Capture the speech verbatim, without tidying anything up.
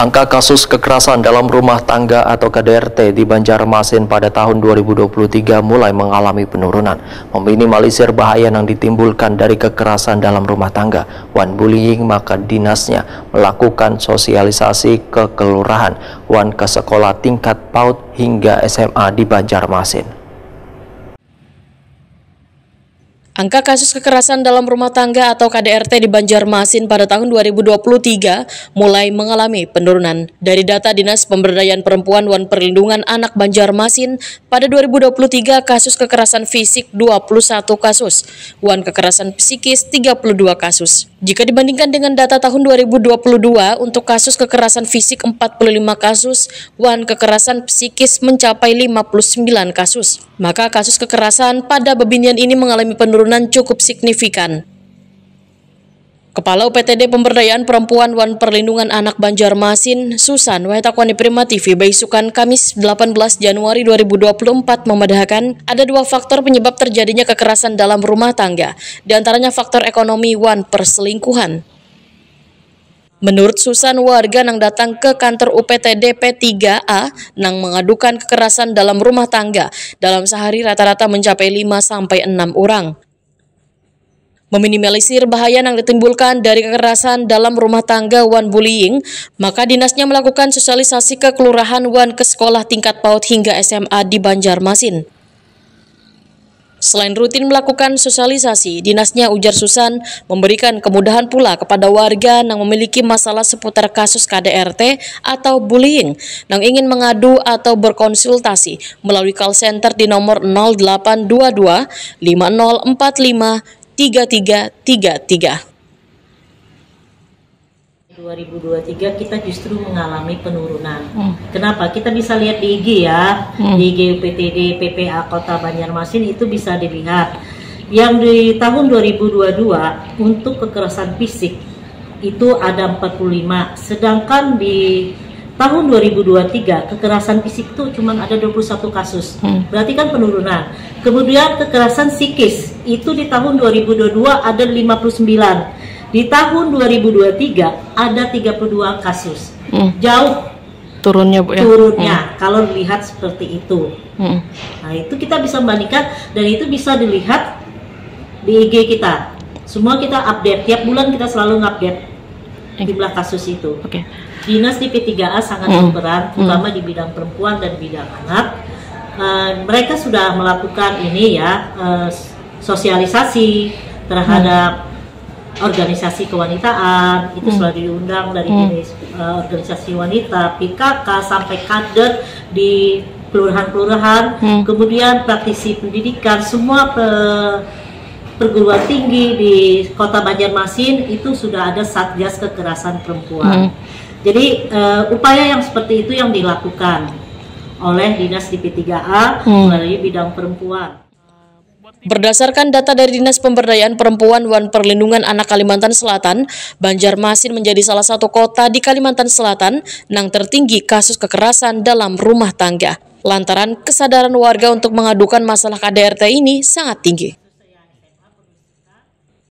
Angka kasus kekerasan dalam rumah tangga atau K D R T di Banjarmasin pada tahun dua ribu dua puluh tiga mulai mengalami penurunan. Meminimalisir bahaya yang ditimbulkan dari kekerasan dalam rumah tangga wan bullying, maka dinasnya melakukan sosialisasi ke kelurahan wan ke sekolah tingkat paut hingga S M A di Banjarmasin. Angka kasus kekerasan dalam rumah tangga atau K D R T di Banjarmasin pada tahun dua ribu dua puluh tiga mulai mengalami penurunan. Dari data Dinas Pemberdayaan Perempuan wan Perlindungan Anak Banjarmasin, pada dua ribu dua puluh tiga kasus kekerasan fisik dua puluh satu kasus, wan kekerasan psikis tiga puluh dua kasus. Jika dibandingkan dengan data tahun dua ribu dua puluh dua, untuk kasus kekerasan fisik empat puluh lima kasus, wan kekerasan psikis mencapai lima puluh sembilan kasus. Maka kasus kekerasan pada bebinian ini mengalami penurunan cukup signifikan. Kepala U P T D Pemberdayaan Perempuan wan Perlindungan Anak Banjarmasin, Susan, wahai takwani Prima T V, baisukan Kamis delapan belas Januari dua ribu dua puluh empat memadahakan ada dua faktor penyebab terjadinya kekerasan dalam rumah tangga, di antaranya faktor ekonomi wan perselingkuhan. Menurut Susan, warga nang datang ke kantor U P T D P tiga A nang mengadukan kekerasan dalam rumah tangga dalam sehari rata-rata mencapai lima sampai enam orang. Meminimalisir bahaya yang ditimbulkan dari kekerasan dalam rumah tangga wan bullying, maka dinasnya melakukan sosialisasi ke kelurahan wan ke sekolah tingkat paut hingga S M A di Banjarmasin. Selain rutin melakukan sosialisasi, dinasnya, ujar Susan, memberikan kemudahan pula kepada warga yang memiliki masalah seputar kasus K D R T atau bullying yang ingin mengadu atau berkonsultasi melalui call center di nomor nol delapan dua dua lima nol empat lima tiga tiga tiga tiga. Dua ribu dua tiga kita justru mengalami penurunan. Hmm. Kenapa? Kita bisa lihat di I G ya, hmm. Di I G U P T D P P A Kota Banjarmasin itu bisa dilihat. Yang di tahun dua ribu dua dua untuk kekerasan fisik itu ada empat puluh lima, sedangkan di tahun dua ribu dua tiga kekerasan fisik itu cuma ada dua puluh satu kasus. Hmm. Berarti kan penurunan. Kemudian kekerasan psikis itu di tahun dua ribu dua dua ada lima puluh sembilan. Di tahun dua ribu dua tiga ada tiga puluh dua kasus. Hmm. Jauh turunnya, Bu, ya? Turunnya, hmm. Kalau dilihat seperti itu. Hmm. Nah, itu kita bisa bandingkan dan itu bisa dilihat di I G kita. Semua kita update, tiap bulan kita selalu ngupdate jumlah kasus itu. Oke. Dinas di P tiga A sangat hmm. berperan, hmm. Terutama di bidang perempuan dan bidang anak. Uh, mereka sudah melakukan ini ya, uh, sosialisasi terhadap hmm. Organisasi kewanitaan itu hmm. Sudah diundang dari hmm. Jenis uh, organisasi wanita, P K K, sampai kader di kelurahan-kelurahan, hmm. Kemudian praktisi pendidikan, semua pe perguruan tinggi di Kota Banjarmasin itu sudah ada Satgas Kekerasan Perempuan. Hmm. Jadi uh, upaya yang seperti itu yang dilakukan oleh Dinas di P tiga A hmm. Melalui bidang perempuan. Berdasarkan data dari Dinas Pemberdayaan Perempuan wan Perlindungan Anak Kalimantan Selatan, Banjarmasin menjadi salah satu kota di Kalimantan Selatan yang tertinggi kasus kekerasan dalam rumah tangga. Lantaran kesadaran warga untuk mengadukan masalah K D R T ini sangat tinggi.